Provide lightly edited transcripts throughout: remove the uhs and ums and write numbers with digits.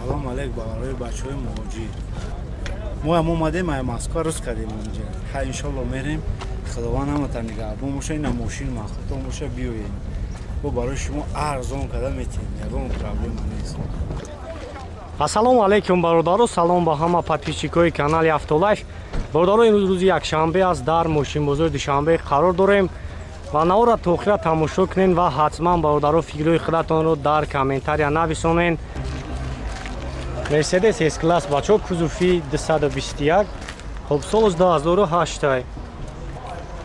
Салом алейк барои бачаҳои муҳоҷир. Мо ҳам омадем, ай Москва рӯз кардем инҷа. Ха иншоалло мерем. Худованд ҳаматон нигаҳбон боша, ина мошин махтон боша, биёед. Бо барои шумо арзон карда метиҳем, ягон проблема нест. Ассалому алайкум бародаро, салом ба ҳама подписчикои канали Автолайф. Бародаро, имрӯз рӯзи якшанбе аст, дар мошинбозори Душанбе қарор дорем ва навора то охира тамошо кунед ва ҳатман бародаро фикрҳои худатонро дар комментария нависонед. Мерседес С-класс бачо кузови 221, хоб солаш 2008.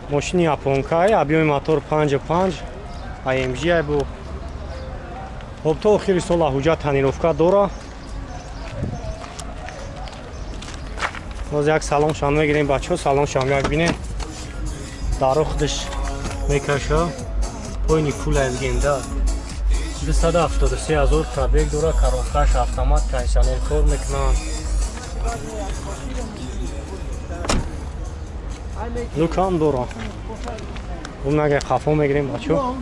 Мошини японкай, объёми мотор 5.5, AMG ай бу. Хоб то охири сола ҳуҷҷат тонировка дора. Боз як салон шам мегирем бачо, салон шам як бинем. Даро худаш мекаша. Пойни пул бигем да. 273 ҳазор пробег дора, коробкаш автомат, кондиционер кор мекунад. Люкам дора. Бум нага қафо мегирем бачо.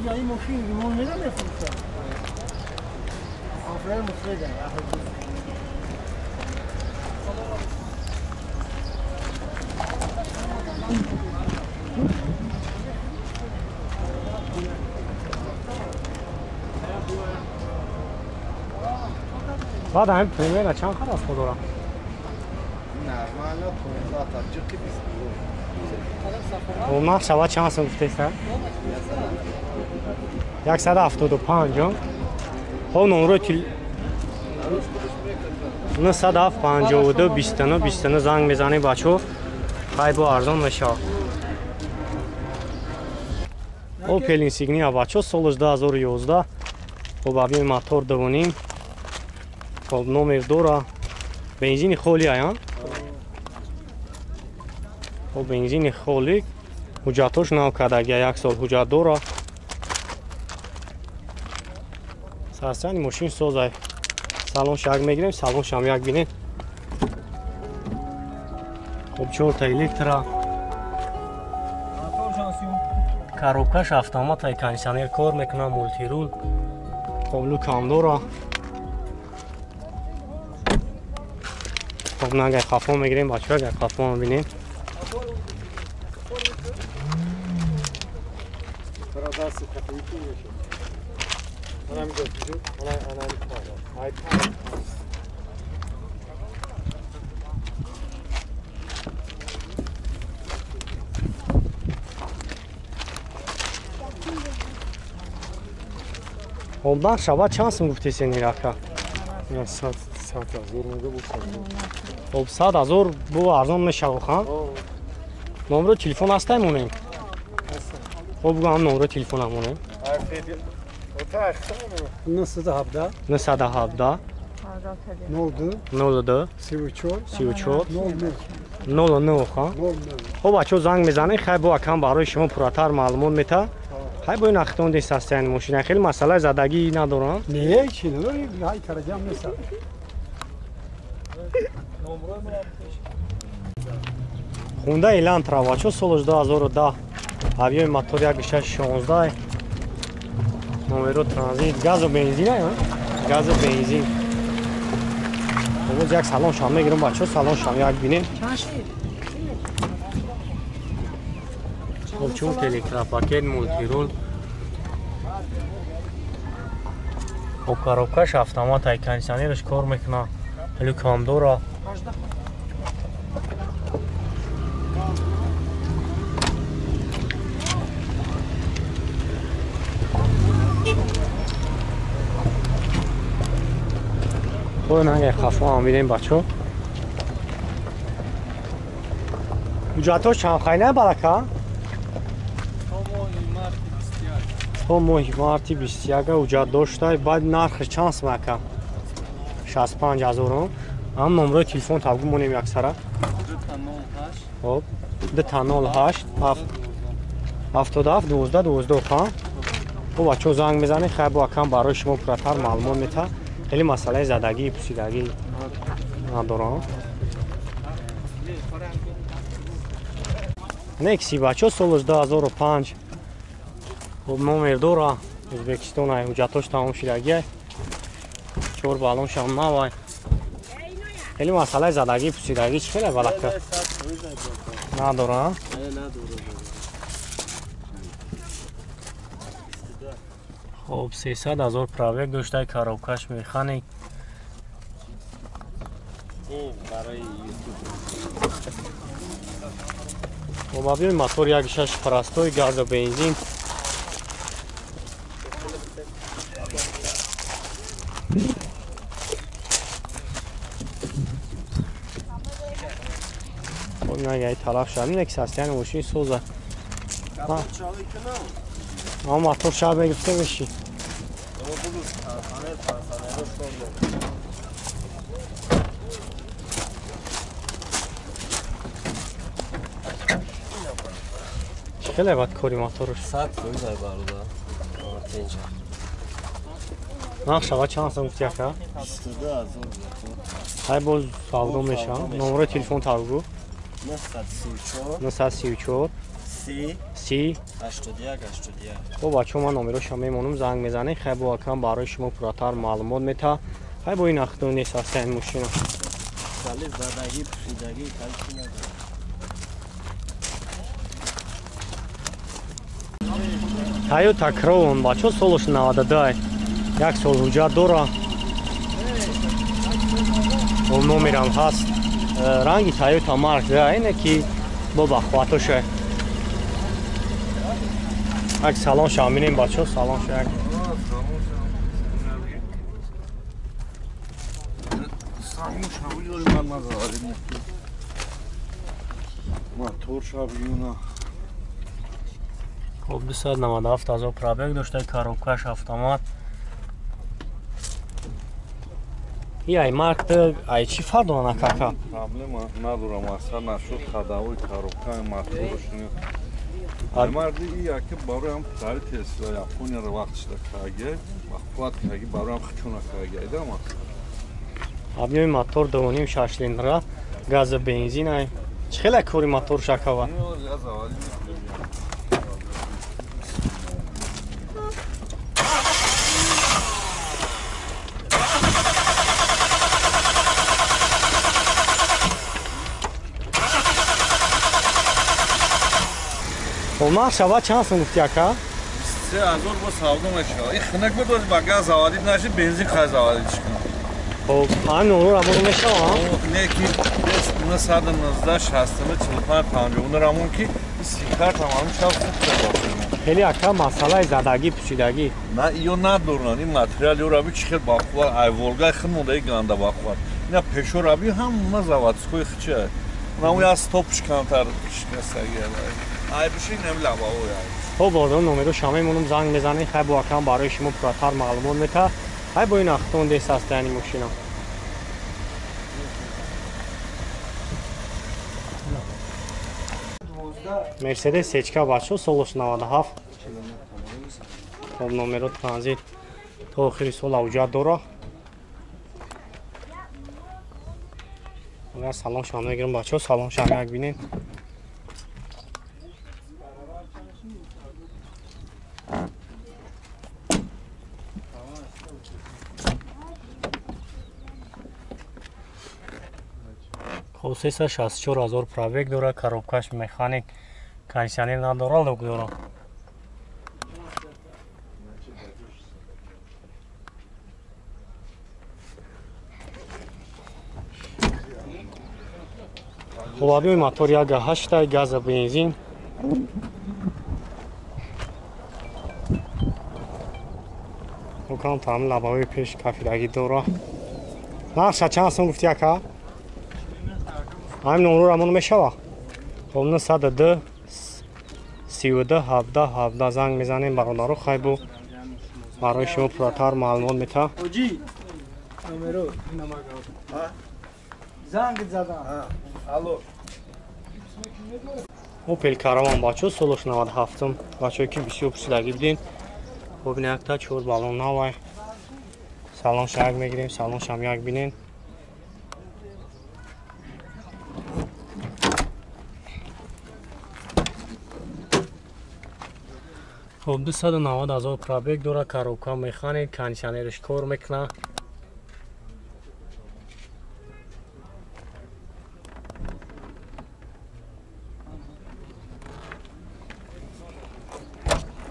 Баъд ҳамин примерно чанд қадр аз худ дорам? Нормально 15 та ҷиқи 22. Нарх шава чанд сум гуфтеста? 175. Хоб номрои тел 97 52 29 29 занг мезанем бачо. Хай бо арзон мешавад. Opel Insignia бачо солаш 2011. Хоб объёми мотор 2.5. Хоб номер дора. Бензини холи аян. Хоб бензини холи. Ҳуҷҷатош нав кардагия, як сол ҳуҷҷат дора. Сарсани мошин созай. Салон шак мегирем, салон шам як бинем. Хоб чорта электро. Коробкаш автомат, ай кондиционер кор мекунад, мултирул. Хоб люкам дора. Хоб нагай қафо мегирем бачо, агар қафо бинем. Хоб нарх шава чанд сум гуфтесен ирака? 100 ҳазор мега бу. Хоб 100 ҳазор бу арзон мешавад хан? Номро телефон ҳастай монем? Хоб бугу ҳам номро телефон ҳам монем. 917 917 02 02 34 34 09 09 хан? Хоб бачо занг мезанем, хай бо акам барои шумо пурратар маълумот мета. Хай бо ин ахтон дес ҳастаян мошина, хеле масъалаи задагӣ надорам. Не, чи надорӣ, ҳай тараҷам нест. Хунда Элантра бачо солаш 2010, объёми мотор 1.16, номеро транзит, газу бензин, газу бензин. Боз як салон шам мегирам бачо, салон шам як бинем. Хоб чун электропакет, мултирул. Хоб коробкаш автомат, ай кондиционераш кор мекунад, люкам дора. Хоб нагай қафо ҳам бинем бачо. Ҳуҷҷатҳош чанд хайна барака? То моҳи марти 21 ҳуҷҷат доштай. Баъд нархш чанд сум ака? 65 ҳазорум. Ҳам номрои телефон табгу монем яксара. Хоб 208 77 12 12 хан. Хоб бачо занг мезанем, хай бо акам барои шумо пурратар маълумот мета. Хеле масъалаи задагӣ, пусидагӣ надорам. Некси бачо солаш 2005. Хоб номер дора. Ӯзбекистон ай ҳуҷҷатош тамом шудагиай. 4 баллон шам навай. Хеле масъалаи задагӣ, пусидагӣ чӣ хеле балака? Надора? Хоб 300 000 пробег дошта, коробкаш механик. Хоб объёми мотор 1.6 простой, газ ва бензин. Хоб тараф шаб ин состояние мошини соза. А мотор шаб мегирифта меши. Хеле бад кори моторш. 100% бародар. Тинҷа. Нақша чанд сом гуфти ака? 22000. Ҳай боз савдо мешавам. Номерои телефон тавгу. 934 934 30 30 81 81. Хоб бачаҳо, ман номероша мемонам, занг мезанед. Хай бо акам барои шумо пурратар маълумот мета. Хай бо ин ахтон нест ҳастаин мошина. Хали задагӣ, пӯшидагӣ, калчи надорад. Toyota Crown бачаҳо, солаш 92, як сол ҳуҷҷат дора. Номерам ҳаст. Ранги Toyota Mark ине ки бо бахватоша. Як салон шам бинем бачаҳо, салон ша як. Мотор шаб юна. Хоб 297 000 пробег дошта, коробкаш автомат. И ай марк ай чӣ фарқ дорад кака? Проблема надорам, аслан нашуд ходовой коробка моторш. Ай марди и яке бароям тари Тесла Япония ро вақт шуда каге, бахват каге бароям хчуна каге айда мақсад. Объёми мотор 2.5 цилиндра, газ бензин ай. Чӣ хеле кори мотор шакава? Нарх шава чанд сум гуфти ака? 3000 бо савдо мешавад. Ин хунак буд, боз ба газ заводид нашид, бензин хай заводид кунам. Хоб, ҳамин номерро рамон мешавад? Не ки 919 69 45 50 рамон ки сим-карт ҳам ҳамин шаб хуб шуд. Хеле ака масъалаи задагӣ, пӯшидагӣ. На, иё надоранд. Ин материал ё раби чӣ хел бақувват, ай Волга хун монда ганда бақувват. Ина пешо раби ҳама заводской хча. Унам я стопш камтар шикастагӣ. Ай бишин нем лабао я. Хоб бордон номеро шама мемонам, занг мезанед. Хай бо акам барои шумо пурратар маълумот мета. Хай бо ин ахтон дест ҳастаяни мошина. Мерседес Сечка бачо, солаш 97. Хоб номеро транзит то охири сол авҷат дора. Агар салон шама мегирам бачо, салон шама як бинед. Хоб 364 000 пробег дора, коробкаш механик, кондиционер надора, лок дора. Хоб объёми мотор 1.8, газ ва бензин. Ҳукам там лабаҳои пеш кафидагӣ дора. Нархша чанд сум гуфти ака? Ҳамин номерро рамон мешава? Хоб 902 32 17 17 занг мезанем бародаро. Хай бо барои шумо пурратар маълумот мета. Занг задан. Алло. Опел Караван бачо, солаш 97. Бачое ки бисёр пурсидагӣ будем. Хоб ин якта 4 баллон навай. Салон шак мегирем, салон шам як бинем. Хоб 290 000 пробег дора, коробка механик, кондиционерш кор мекунад.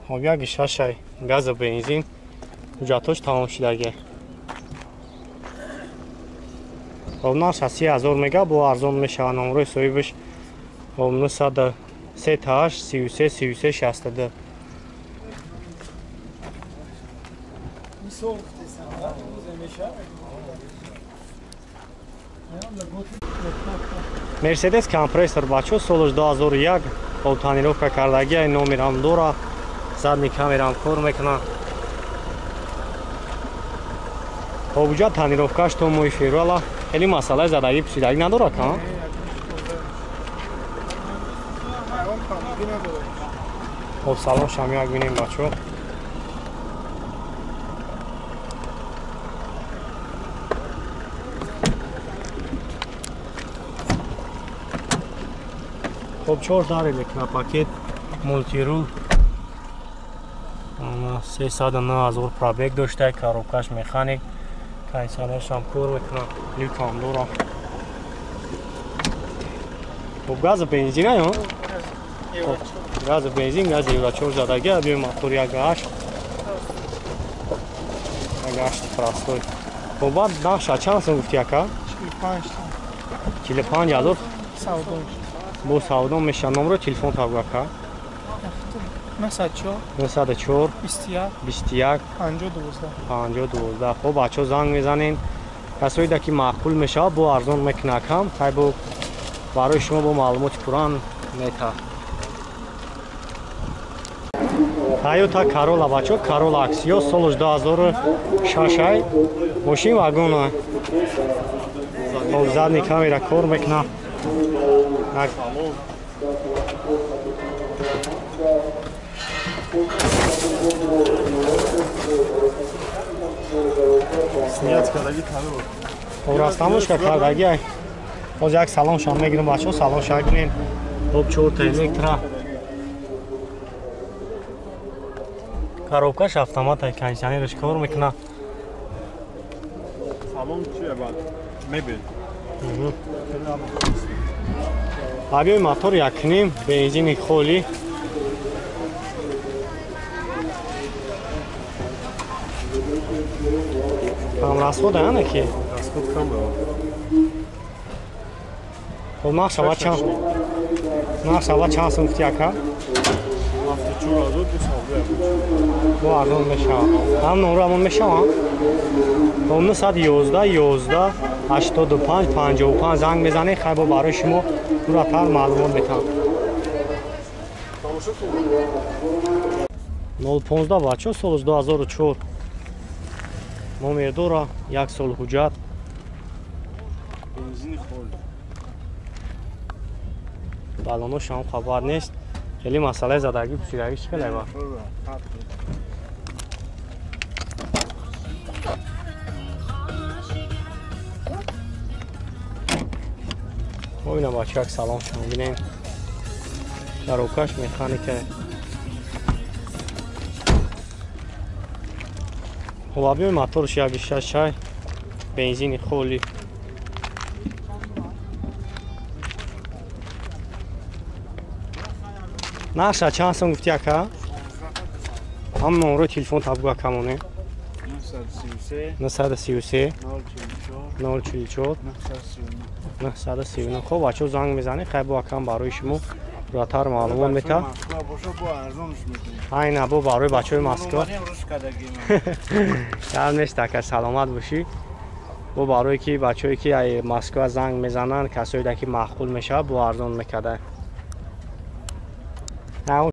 Хоб 1.6 газ бензин. Ҳуҷҷатош тамом шудагӣ. Хоб нарх 30,000 мега, бо арзон мешава. Номрои соҳибаш хоб 903 8 33 33 62. Мерседес компрессор бачо солш 2001 хоб тонировка кардагӣ, номерам дора, задний камерам кор мекунад. Хоб уҷа тонировкаш то моҳи феврала. Хеле масъалаи задагӣ пусидагӣ надорад ка? Хоб салон шамияк бинем бачо. Хоб 4 дар электропакет, мултирул. 309,000 пробег дошта, коробкаш механик, кондиционершам кор мекунад, люкам дора. Хоб газу бензин ё? Газу бензин, газ Евро 4 задагӣ, объем мотор 1.8. 1.8 простой. Хоб баъд нархша чанд сом гуфти ака? 45. 45,000. Савдо. Бо савдо меша. Номро телефон таб ака? 904 904 21 21 50 12 50 12. Хоб бачо занг мезанен. Касоида ки маъқул мешавад, бо арзон мекунад кам. Хай бо барои шумо бо маълумоти пуран мета. Toyota Corolla бачо, Corolla Axio солш 2006 ай. Мошин вагона. Хоб задний камера кор мекунад. Снять кардагӣ танур. Хоб растамошка кардагӣ. Ҳоз як салон шам мегирем бачо, салон ша гирем. Хоб 4 та электро. Коробкаш автомат, кондиционерш кор мекунад. Салон чия бад? Мебел. Объем мотор 1.5, бензини холӣ. Кам расход ана ки? Расход кам ба. Хоб нарх чанд? Нарх чанд сом гуфти ака? 74,000 бо савдо. Бо арзон мешавад. Ҳам номро ҳамон мешавад? 911 11 85 55 занг мезанед, хай бо барои шумо пурратар маълумот метаҳам. 015 бачо, солш 2004. Номер дора, як сол ҳуҷҷат. Бензини холӣ. Балонош ҳам хабар нест. Хеле масъалаи задагӣ пусидагӣ чӣ хеле ба? Ина бача як салон шумо бинем. Коробкаш механика. Хоб объем моторш 1.6, бензини холӣ. Нархша чанд сом гуфти ака? Ҳам номрои телефон табгу акамоне. 933 933 044 044 939. Хоб бачо занг мезанед, хай бо акам барои шумо пурратар маълумот метаҳад. Айна бо барои бачаҳои Москва. Гап нест ака, саломат бошӣ. Бо барое ки бачаҳое ки ай Москва занг мезананд, касоеда ки маъқул мешавад, бо арзон мекарда.